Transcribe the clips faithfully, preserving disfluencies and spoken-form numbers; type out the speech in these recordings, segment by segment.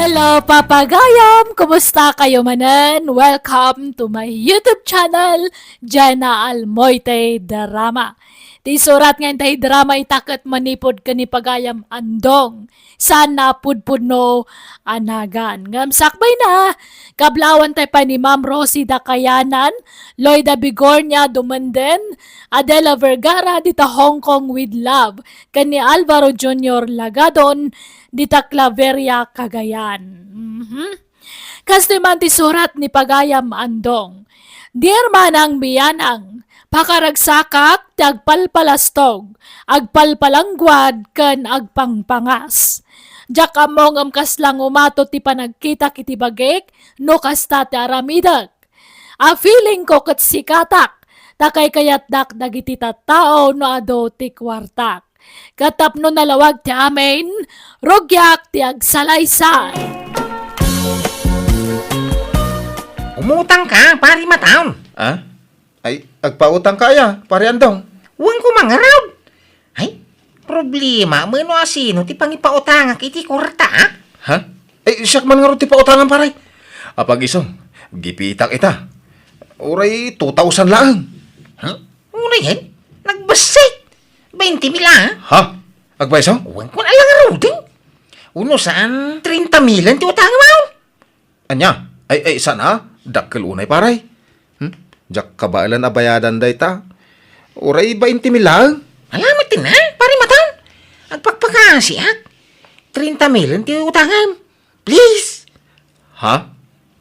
Hello, papagayam! Kumusta kayo manen? Welcome to my YouTube channel, Jenna Almoite Drama. Ti surat nga intay drama ita ket manipud ken ni pagayam Andong. Saan napudpudno a nagan. Ngem sakbay na, kablaawan tay pay ni Ma'am Rosie Dakayanan, Loida Bigornia Dumenden, Adela Vergara dita Hong Kong with Love, ken ni Alvaro Junior Lagadon dita Claveria, Cagayan. Mhm. Kastoy man ti surat ni pagayam Andong. Dear Manang Mianang, pakaragsakak ti agpalpalastog, agpalpalangguad, ken agpangpangas. Diak ammo ngem kasla ngumato ti panagkitak iti bagik no kasta ti aramidek. A feeling ko ket sikatak, ta kaykayatdak dagiti tattao no adu ti kuartak. Ket tapno nalawag ti amin, rugiak ti agsalaysay. Umutang ka, Pari Mataon. Ah? Ay, agpautang ka aya, Pari Andong? Wen ko mangarud. Ay, problema, mano a sino ti pangipautangak iti kuarta, ah? Ha? Ay, siak man ngarud ti pautangan, pare. Apag-isu, gipitak ita. Uray two thousand laeng. Ha? Uray, hen? Nagbassit. Twenty mil, ah? Ha? Agpayso? Wen ko na lang ngaruden. Uno saan, treinta mil ti utangam, ah? Ania? Ay, ay, saan a? Dakkel unay, pare. Hmm? Diak kabaelan a bayadan dayta. Uray bainte mil laeng. Ala met na, pare Matan. Agpakpakasiak. Treinta mil ti utangam. Please. Ha?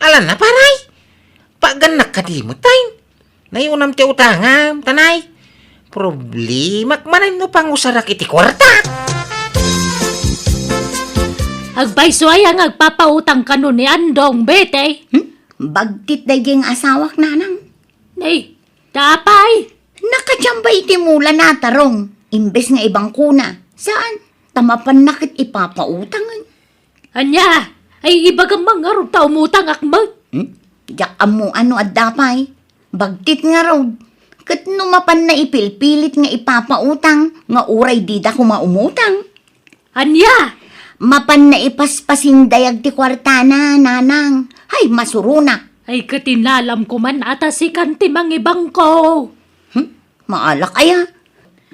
Ala na, pare. Pagannak kadi met, tay. Nayunam ti utangam, tanay. Problemak manen no pangusarak iti kuarta. Agpayso aya nga agpapautang kano ni Andong, Betty? Hmm? Bagtit daydiay nga asawak, nanang. Nay, ta apay? Nakadiamba iti mula na, Tarong. Imbes nga ibangkona. Saan? Ta mapanna ket ipapautangen. Ania? Ay, ibagam man ngarud ta umutangak met. Hmm? Diak ammo no adda pay. Bagtit ngarud. Ket no mapanna ipilpilit nga ipapautang, nga uray dida koma umutang. Ania? Mapanna ipaspasindayag ti kuartana, nanang. Hay, masuronak. Ay, ket inalamko man a ta sikan ti mangibangko. Hmm? Maalak aya?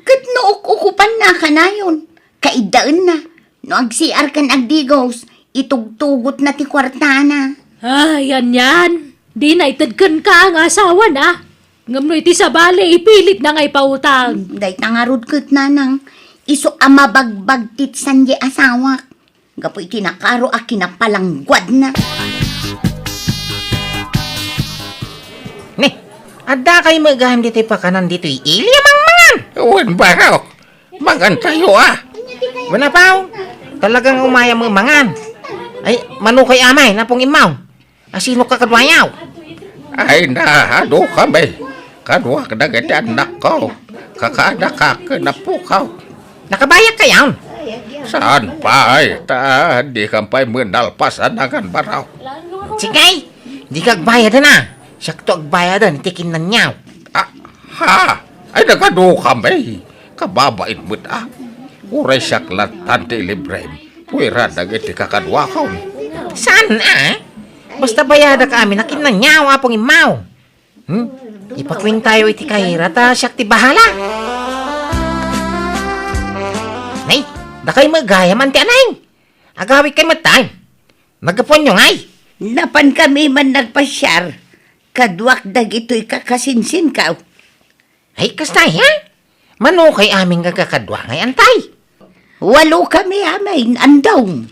Ket no uk-ukupanna kanayon, kaiddaenna. No agsiar ken agdigos, itugtugotna ti kuartana. Ay, anian. Dina ited kenka nga asawana. Ngem no iti sabali, ipilitna nga ipautang. Hmm, dayta ngarud ket, nanang, isu a mabagbagtit sadiay asawak. Gapu iti nakaro a kinapalangguadna. Ne, adda kay met gayam ditoy pakanan ditoy ili a mangmangan? Wen, barok. Mangan tayo, ah. Wen, apaw. Talagang umay a mangan. Ay, mano kay amay, napong imaw. Asino ka kaduayaw? Ay, naadu kami. Kaduak dagiti annakko. Kakaadakak ken apukaw. Nakabayag kayon? Saan pay, ta di kam pay menalpas a nangan, barok. Sige, di ka agbayadan a. Siakto agbayadan iti kinnaniaw. Ah, ha? Ay, nagadu kami. Kababain met a. Uray siak lattan ti ilibrem. Puira dagiti kakaduakon. Saan a? Basta bayadak amin a kinnaniaw, Apong Immaw. Hmm? Ipakuentayo iti kayra ta siak ti bahala. Nay, dakay met gayam, Anti Aneng. Agawid kay met tay. Naggapuanyo ngay? Napan kami man nagpasiar. Kaduak dagitoy kakasinsinkaw. Ay, kasta, ha? Mano kay amin nga kakadua ngay, Antay? Walo kami amin, Andong.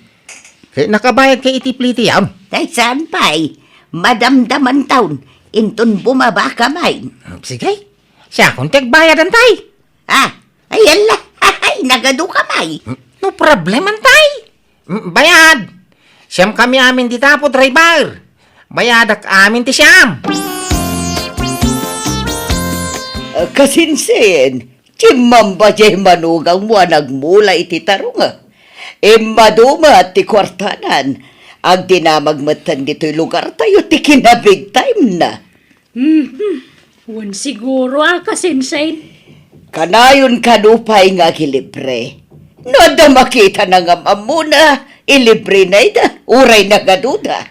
Eh, nakabayad kay iti plitian? Ay, saan pay? Madamdaman taon, inton bumaba ka main. Sige, siakon ti agbayad, Antay. Ah, ay, ala, ay, nagadu ka may. No problem, Antay. Mm, bayad. Siam kami amin dita apo driver. Bayadak amin ti siam. Ah, kasinsin, timmamba jay manugangmo a nagmula iti tarunga. Immadumat ti kuartanan. Agdinamag metten ditoy lugartayo ti kinabig time na. Mhm. Wen siguro a kasinsin. Kanayon kano pay nga agilibre. No adda makitana ngem ammona, ilibrena ida, uray nagaduda.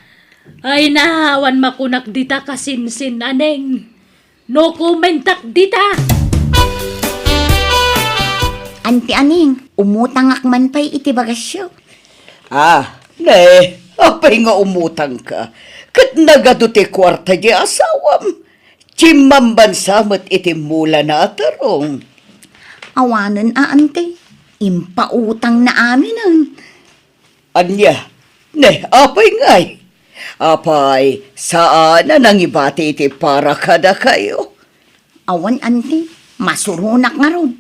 Ay na, awan makunak dita, kasinsin, Aneng. No commentak dita. Anti Aneng, umutangak man pay iti bagasyo. Ah, ne, apay nga umutangka? Ket nagadu ti kuarta di asawam. Chimmambansa met iti mulana a tarong. Awanen a, Anti. Impautangna aminen. Ania? Ne, apay ngay? Apay, saan a nangibati iti para kadakayo? Awan, Anti. Masuronak ngarud.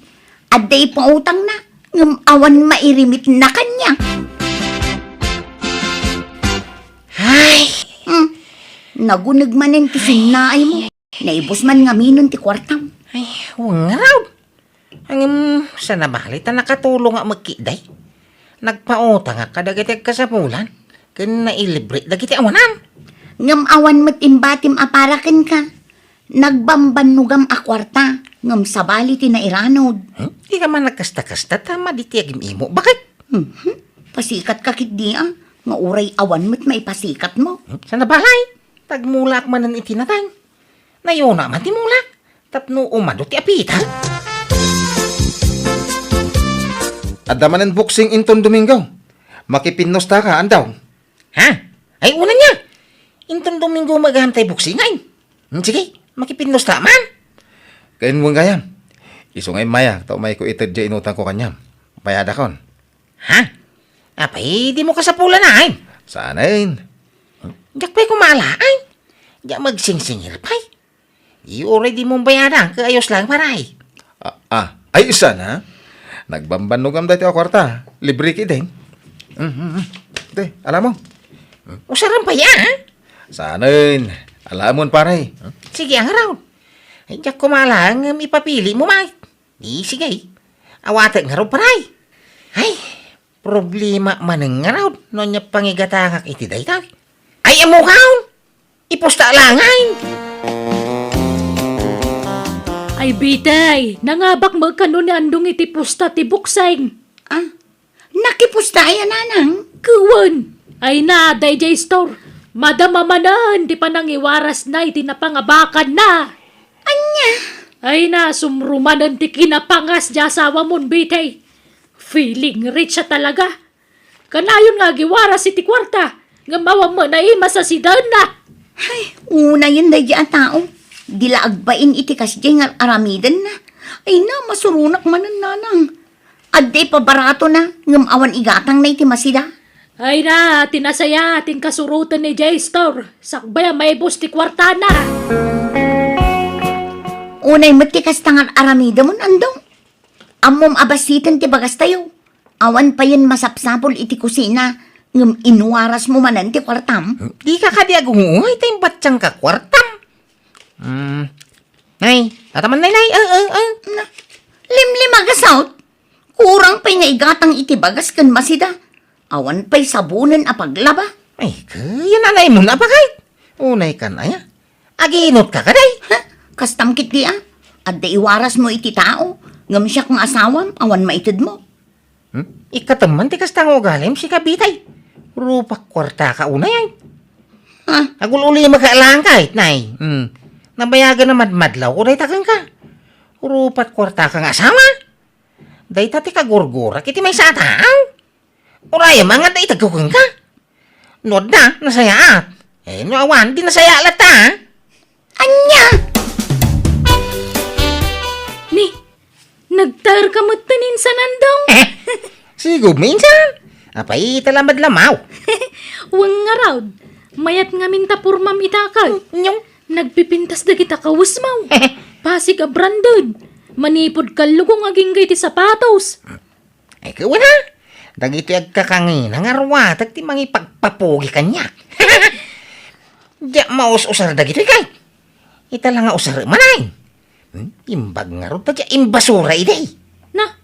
Adda ipautangna, ngem awan mairimitna kaniak. Ay! Hmm. Naguneg manen ti sinnaaymo. Naibus man ngaminen ti kuartam. Ay, wen ngarud. Ngem, saan a bale ta nakatulongak met ketdi. Nagpautangak kadagiti agkasapulan, ken nailibre dagiti awanan. Ngem awan met imbatim a para kenka. Nagbambannogam a kuarta, ngem sabali ti nairanod. Hmm? Dika man nagkasta-kasta ta madi ti agim-imo. Bakit? Mhm. Pasikatka ketdi a, nga uray awan met maipasikatmo. Hmm? Saan a bale? Tagmulaak manen iti nateng. Nayona man ti mulak, tapno umadu ti apita. Adda manen boxing inton Domingo. Makipinnustaka, andaw? Ha? Ay, unay aya. Inton Domingo met gayam tay boxing, ay. Hmm, sige, makipinnusta man. Ken wen gayam. Isu nga immayak, ta umayko ited diay inutangko kaniam. Bayadakon. Ha? Apay, dimo kasapulan, ay? Saanen. Diak pay kumala, ay. Diak magsingsingir pay. Di uray dimo bayadan, ket ayos lang, paray. Ah, ah. Ay, saan a? Nagbambannogam daytoy a kuarta. Libre ketdi. Mm, mm, mm. Te, alamon. Usarem pay, a? Saanen. Alamon, paray. Sige, ngarud. Ay, diak kumala, ngem ipapilim met. Di, sige. Awatek ngarud, paray. Ay, problema manen ngarud no ania pangigatangak iti daytoy. Ay, ammok, ipusta laeng. Ay, bitay, nangabak met kano ni Andong iti pusta ti boxing. Ah, nakipusta aya, nanang? Wen. Ay na, daydiay store. Madama manen ti panangiwarasna iti napangabakanna. Ania? Ay na, sumrumanen ti kinapangas diay asawamon, bitay. Feeling rich a talaga. Kanayon nga agiwaras iti kuarta, ngem awan met naimas a sidaenna. Ay, unayen daydiay a tao. Di la agbain iti kasdiay nga ar-aramidenna. Ay na, masuronak manen, nanang. Adda ipabaratona, ngem awan igatangna iti masida. Ay na, ti nasaya, ti inkasuroten ni Jay Store. Sakbay a maibus ti kuartana. Unay met ti kasta nga ar-aramidemon, Andong. Ammom a bassiten ti bagastayo. Awan payen masapsapul iti kusina, ngem inwarasmo manen ti kuartam. Dika kadi agunguay ta imbatangka kuartam. Hmm. Nay, tataman, nay, nay. Ah, ah, ah. Na, limlimagasawt. Kurang pay nga igatang iti bagas ken masida. Awan pay sabonen a paglaba. Ay, kayan a naimon a bagay. Unay kan aya. Aginutka kadi? Ha? Kastam ketdi a. Adda iwarasmo iti tao, ngem siak nga asawam, awan maitedmo. Hmm? Ikkatem man ti kasta nga ugalim, sika bitay. Rupak kuartaka unay, ay. Ha? Agul-ulimaka laeng kayat, nay. Hmm. Nabayagan a madmadlawko dayta kenka. Rupak kuartaka nga asawa. Dayta ti kagurgurak iti maysa a tao. Urayem nga adda itedko kenka. No adda, nasayaat. Eh, no awan, di nasaya latta, a? Ania? Ni, nagtaerka metten insan, Andong? Sigom insan. Apay, ita la madlamaw. Wen ngarud, mayat ngamin ta pormam ita ket. Nyong? Nagpipintas dagita kawesmo. Pasig a branded. Manipud kallugong agingga iti sapatos. Ay, ket wen a, dagitoy agkakangina nga ruatek ti mangipagpapugi kaniak. Diak maus-usar dagitoy, kay. Ita la nga usarem, manay. Hmm? Imbag ngarud ta diak imbasura idi. Na,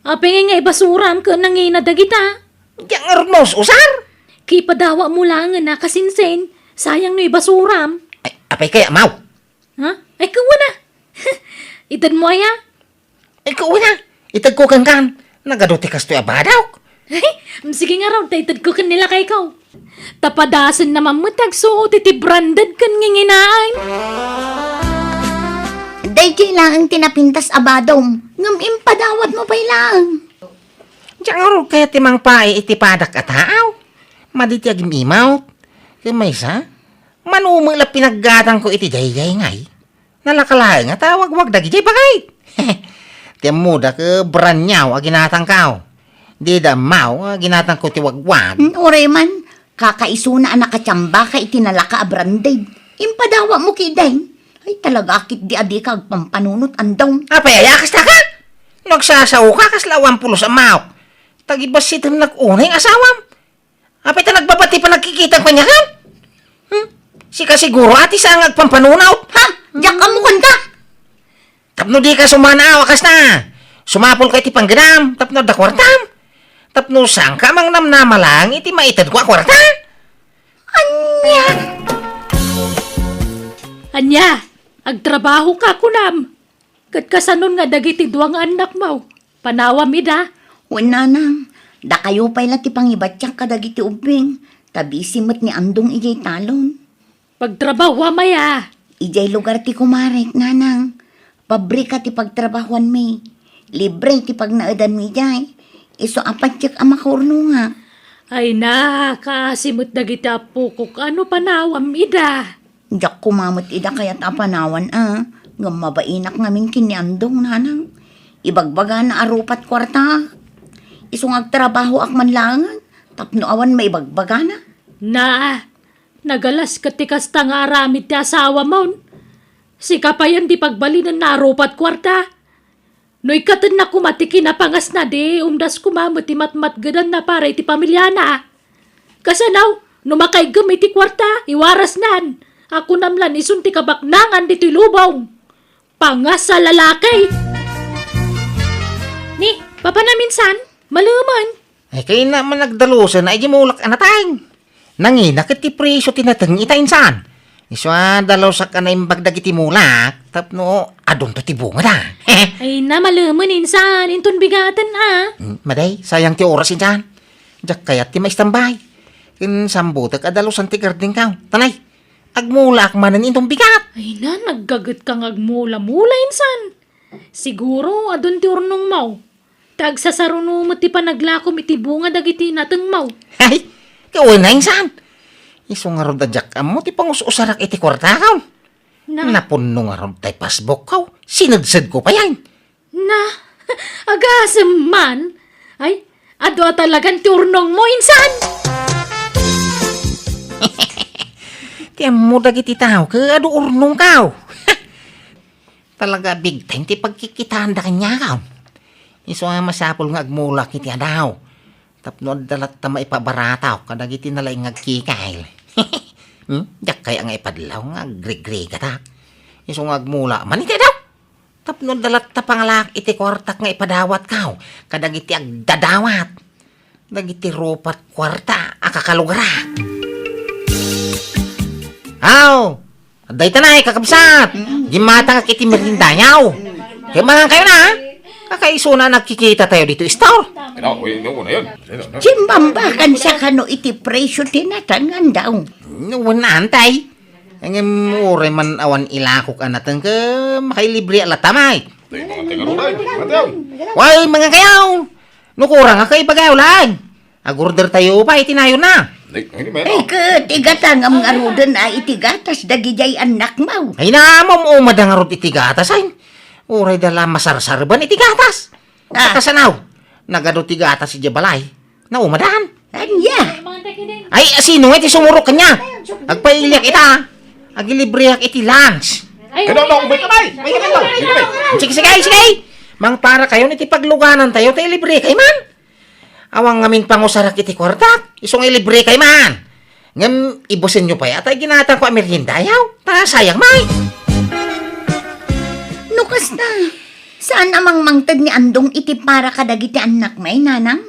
apay nga ibasuram ket nangina dagita? Diak ngarud maus-usar. Kipadawatmo laengen a kasinsin, sayang no ibasuram. Ay, apay kaya, maw? Ha? Ay, kawana. Itedmo aya? Ay, kawana. Itedko kenkan. Nagadu ti kastoy a badawk? Sige ngarud, ta itedko ken ni lakayko. Ta padasenna man met ti agsuot iti branded ken nginginaan. Daydiay laeng ti napintas a badom, ngem impadawatmo pay laeng. Diak ngarud kayat ti mangpaay iti padak a taaw. Madi ti agim-imawt. Ken maysa, mano met la pinaggatangko iti daydiay ngay. Nalaka laeng a tawagwag dagidiay bagayt. Ti ammoda ket braniaw a ginatangko. Dida ammo a ginatangko ti wagwag. Hmm, uray man, kakaisuna a nakatiambaka iti nalaka a branded. Impadawatmo ketdi. Ay, talaga ketdi a dika agpampanunot, Andong. Apay aya, kasta ka? No agsasaoka, kasla awan pulos a maok. Tagibassitennak unay nga asawam. Apay ta nagbabati panagkikitam kaniak? Hmm? Sika siguro a ti saan nga agpampanunot. Ha? Diak ammo kanta. Tapno dika sumanaaw a kasta, sumapulka iti panggenam tapno adda kuartam. Tapno saanka a mangnamnama laeng iti maitedko a kuarta. Ania? Ania? Agtrabahoka, kunam? Ket kasanon nga dagiti dua nga annakmo? Panawam ida? Wen, nanang, dakayo pay la ti pangibatiak kadagiti ubbing, ta busy met ni Andong idiay talon. Pagtrabahoam aya? Idiay lugar ti kumarek, nanang. Pabrika ti pagtrabahoanmi. Libre ti pagnaedanmi idiay. Isu a patiek a makaurnongak. Ay na, kaasi met dagiti appokok. Ano panawam ida? Diak koma met ida kayat a panawan a, ngem mabainak ngamin ken ni Andong, nanang. Ibagbagana a rupat kuarta. Isu nga agtrabahoak man laengen tapno awan maibagbagana. Na, nagalas ket ti kasta nga aramid ti asawamon. Sika payen ti pagbalinenna a rupat kuarta. No ikkatenna koma ti kinapangasna, di umdas koma met ti matmatgedanna para iti pamiliana. Kasano, no makaiggem iti kuarta, iwarasnan. A kunam lan isun ti kabaknangan ditoy lubong. Pangas a lalaki! Ni, papanam insan? Malemen. Ay, kayatna man agdalusen a idi mulak a nateng. Nangina ket ti presio ti nateng ita insan. Isu a dalusak a naimbag dagiti mulak tapno adunto ti bungada. Ay na, malemen insan, inton bigaten a. Hmm, maday, sayang ti oras insan. Diak kayat ti maistambay. Ken sambutek a dalusan ti gardengko. Tanay, agmulaak manen inton bigat. Ay na, naggagetka nga agmula-mula insan. Siguro, adun ti urnongmo. Ta agsasaruno met ti panaglakom iti bunga dagiti natengmo. Ay, ti wen a insan. Isu ngarud a diak ammo ti pangus-usarak iti kuartako. Na? Napunno ngarud tay passbookko. Sinedsedko pay. Na, agasem man. Ay, adu a talagan ti urnongmo, insan. Ti ammo dagiti tao, ket adu urnongko. Talaga, big time ti pagkikitaanda kaniak. Isu a masapul nga agmulak iti adaw. Tapno adda latta maipabaratak kadagiti nalaing nga agkikil. Hmm? Diak kayat nga ipadlaw nga agrigrigatak. Isu nga agmula man iti adaw. Tapno adda latta pangalak iti kuartak nga ipadawatko kadagiti agdadawat. Dagiti rupat kuarta a kakalugarak. Aw! Adda ita nay, kakabsat! Mm. Gimmatangak iti meriendayo. Kaya mangan kayo na, ha? Kakaisuna nagkikita tayo dito, istor. Ano? Uy, ano na yun? Simbambakan sa kano iti presyo ti nateng, Andong. Wen, antay. Ngem uray man awan ilakok a nateng ket makailibre a latta, may. Ay, mga tayo, mga tayo. Way, mangan kayo! No kurang a kaibagayo laeng. Agorder tayo pay iti nayonna. Ay, ay, may Ay, ket igatangam ngaruden a iti gatas dagidiay annakmo. Ay, naamom umada ngarud iti gatas, ay. Uray da la masarsarban iti gatas. Ah. Kasano? Nagadu ti gatas idiay balay. Naumadan. Ania? Ay, sino nga iti sumurok kanya? Agpailiak ita. Agilibreak iti lunch. Ay, Kano, no, may kamay! May kamay! May kamay! Sige, sige, sige! Mangpara kayo iti pagluganan tayo, tayo libre kay man. Awan ngamin pangusarak iti kuartak, isu nga ilibre kay man. Ngem ibusenyo pay, atay ginatangko a meriendayo. Ta sayang, may. No kasta, saan a mangmangted ni Andong iti para kadagiti annakmi, nanang?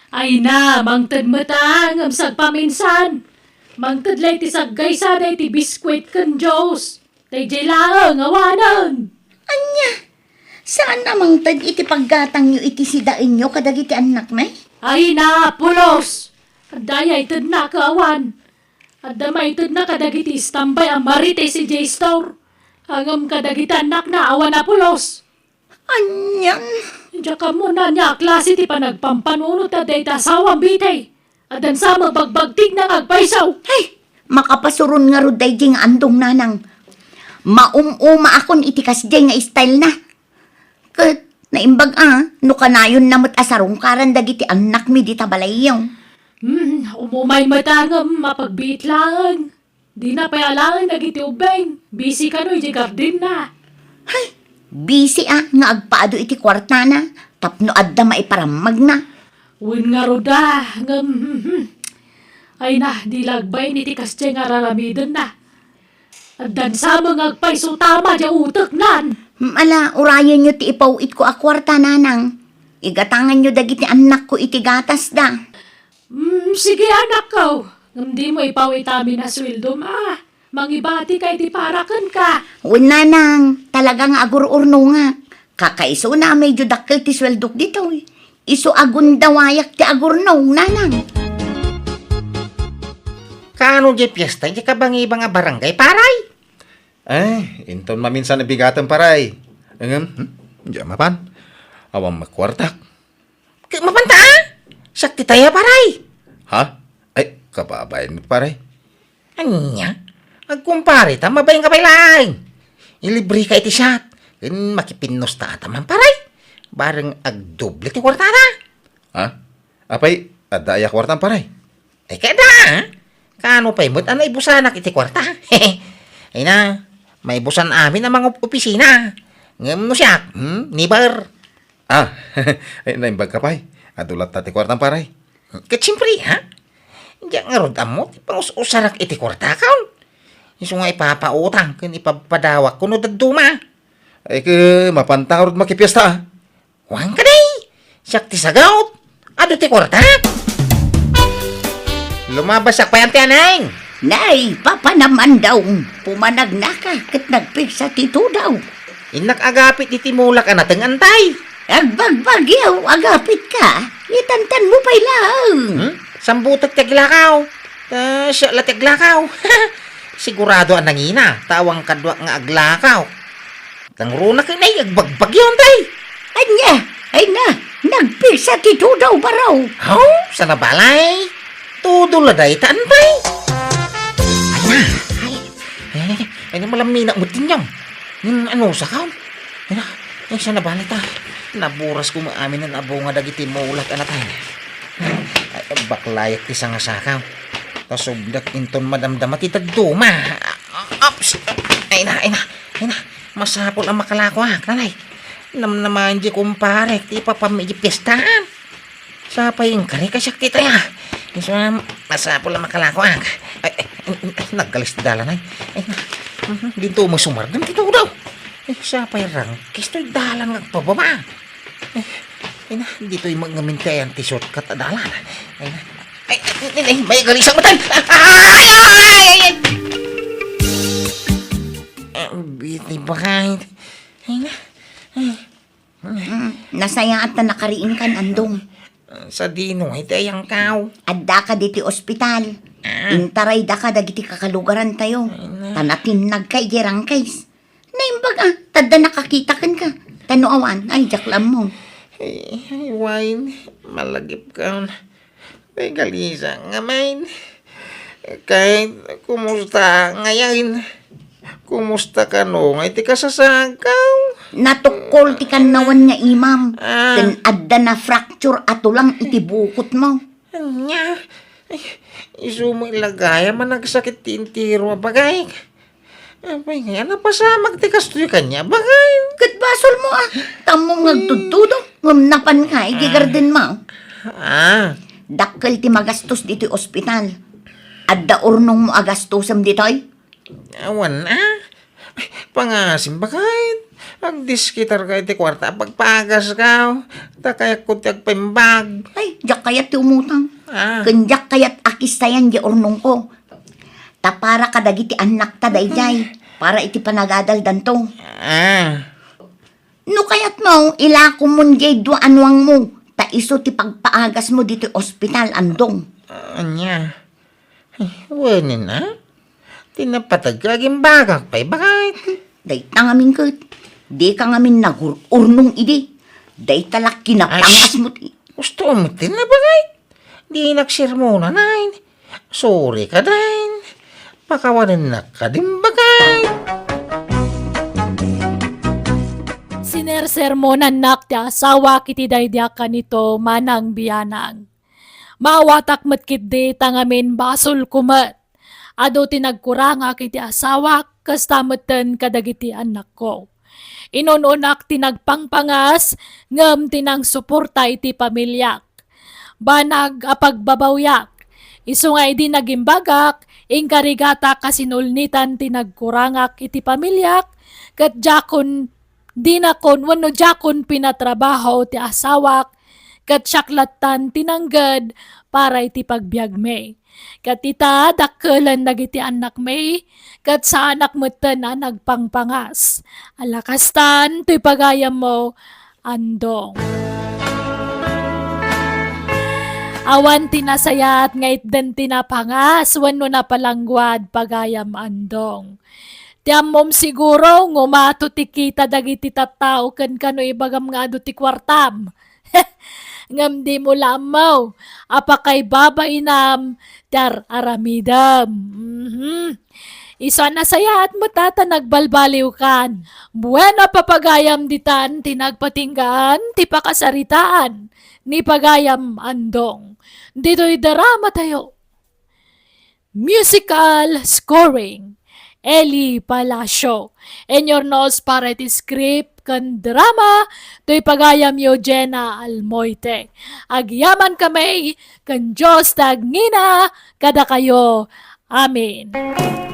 Ay na, mangted met a, ngem sagpaminsan. Mangted la iti saggaysada iti biskuit ken juice. Daydiay laeng awanen. Ania? Saan a mangted iti paggatangyo iti sidaenyo kadagiti annakmi? Ay na, pulos! Adda aya itedna ket awan. Adda maitedna kadagiti istambay a Marites idiay store. Ngem kadagiti annakna awan a pulos. Anian? Diak ammo no ania a klase ti panagpampanuno ta dayta asawam, Betty. Addan sa mabagbagtigna nga agpayso. Ay, makapasuron ngarud daydi nga andong, nanang. Maum-umaakon iti kasdiay nga style na. Ket naimbag a, no kanayonna met a sarungkaran dagiti annakmi dita balayyo. Hmm, umumay met a ngem mapagbiit laeng. Dina pay alaen dagiti ubbing. Busy kano iti gardenna. Hay, busy a nga agpaadu iti kuartana tapno adda maiparammagna. Wen ngarud a, ngem, hmm, hmm. Ay na, di la agbain iti kasdiay nga raramidenna. Addan sa met nga agpayso tama diay uteknan. Hmm, ala, urayenyo ti ipaw-itko a kuarta, nanang. Igatanganyo dagiti annakko iti gatasda. Hmm, sige, anakko. Ngem dimo ipaw-it amin a sueldom a. Mangibatika iti para kenka. Wen, nanang, talaga nga agur-urnongak. Kakaisuna a medyo dakkel ti sueldok ditoy. Isu a gundawayak ti agurnong, nanang. Kaano diay fiesta diay kabangibang a barangay, paray? Ay, inton maminsan a bigatem, paray. Ngem, hmm, diak mapan. Awan met kuartak. Ket mapanta, a? Siak ti taya, paray. Ha? Ay, kababain met, paray. Ania? Agkumpare ta, mabain ka pay laeng. Ilibre ka iti siak. Ken makipinnusta ta man, paray. Bareng agdoble ti kuarta ta. Ha? Apay, adda aya kuartam, paray? Ay, kada, a? Kaano pay met a naibusanak iti kuarta? Ay na, maibusan amin a mangopisina. Ngem no siak, hmm, never. Ah, ay, naimbag ka pay. Adu latta ti kuartam, paray. Ket siempre, a? Diak ngarud ammo ti pangus-usarak iti kuartakaw. Isu nga ipapautang ken ipapadawak kuno dadduma. Ay, ket mapanta ngarud makipiesta, a? Wen kadi, siak ti sagut. Adu ti kuarta. Lumabas siak pay, Auntie Aneng. Nay, Papa Namandong, pumanagnaka ket nagpigsa ti tudaw. Innak agapit iti mulak a nateng, Antay. Agbagbagyo, agapit ka. Itantan mo pay laeng. Hmm? Sambutek ti aglakaw. Ta, siak la ti aglakaw. Sigurado a nangina, ta awan kaduak nga aglakaw. Nangruna ket nay, agbagbagyo, Antay. Ania? Ay na, nagpigsa ti tudaw, baro. Haw? Saan a balay? Tudo la dayta, Antay. Ay na. Ay, ay, ay, malaminak mo, Tinyong. Hmm, ano, sakaw? Ay na, ay, saan a balay ta? Naburas ko maamin a bunga dagiti mulak a natay. Ay, baklayak ti sangasakaw. Ta subdak inton madamdama ti dadduma. Ops! Ay na, ay na, ay na. Masapul a makalakoak, nanay. Namnamaen di kumparek ti ipapammi di piestaan. Sapay inkari ka siak ti taya. Isu nga masapul a makalakoak. Ay, ay, ay, ay, naggalis ti dalan, ay. Ay, na. Mhm, dinto mo sumardeng ti tudaw. Ay, sapay rangkis toy dalan nga agpababa. Ay, ay na, ditoy ngamin ti ayan ti shortcut a dalan. Ay na. Ay, ay, ay, ay, may galisang matan. Ay, ay, ay, ay, ay. Ah, bitay bakay. Ay na. Ay. Mm, nasayaat ta nakariingkan, Andong. Sadino iti ayangkaw? Addaka diti ospital. Ah. Intaraydaka dagiti kakalugarantayo. Ay na. Ta natinnagka iti rangkis. Naimbag a, ta adda nakakita kenka. Ta no awan, ay, diak la ammo. Ay, ay, Wine, malagipka. Ay, galisa ngamin. Kay, kumusta ngamin? Kumusta kano nga iti kasasagkaw? Natukkol ti kannawan nga imam. Ah. Ken adda na-fracture a tulang iti bukotmo. Ania? Ay, isu met la gayam a nagsakit ti entero a bagik. Apay ngay a napasamak ti kastoy kaniak, bagay? Ket basolmo a, ta ammom nga agtudtudo, ngem napanka iti gardenmo. Ah. Dakkel ti magastos ditoy ospital. Adda urnongmo a gastosem ditoy? Awan a. Ay, pangasim, bagay. Agdiskitarka iti kuarta a pagpagaskaw. Ta kayatko ti agpaimbag. Ay, diak kayat ti umutang. Ah. Ken diak kayat a kistayan di urnongko. Ta para kadagiti annakta daydiay, para iti panagadaldanto. Ah. No kayatmo, ilakomon diay dua a nuangmo, ta isu ti pagpaagasmo ditoy ospital, Andong. Ania? Ay, wen a? Ti napateg nga agimbagak pay, baket. Dayta ngamin ket, dika ngamin nagur-urnong idi. Dayta la kinapangasmo ti Gusto mo ti nabaket? Dinak sermonan, ay. Sorry ka, Day. Pakawanennak ka din, baket. Sinersermonannak ti asawak iti daydi a kanito, manang bianang. Maawatak met ketdi ta ngamin basolko met. Adu ti nagkurangak iti asawak, kasta metten kadagiti annakko. Inun-unak ti nagpangpangas, ngem ti nangsuporta iti pamiliak. Banag a pagbabawyak. Isu nga idi nagimbagak, inkarigatak a sinulnitan ti nagkurangak iti pamiliak, ket diakon, dinakon wenno diakon pinatrabaho ti asawak, ket siak lattan ti nangged para iti pagbiagmi. Ket ita, dakkelen dagiti annakmi, ket saanak metten a nagpangpangas. Ala kastan toy pagayammo, Andong. Awan ti nasayaat nga itden ti napangas wenno napalangguad, pagayam Andong. Ti ammom siguro nga umato ti kita dagiti tattao ken kano ibagam nga adu ti kuartam. Ngem dimo la ammo a pakaibabainam ti ar-aramidem. Mhm. Isu a nasayaat met a ta nagbalbaliwkan. Bueno, papagayam ditan ti nagpatinggaan ti pakasaritaan ni pagayam Andong. Ditoy drama tayo. Musical scoring, Eli Palacio. Inurnos para iti script ken drama, toy pagayam Eugenia Almoite. Agyaman kami ken Dios ti agngina kadakayo. Amen.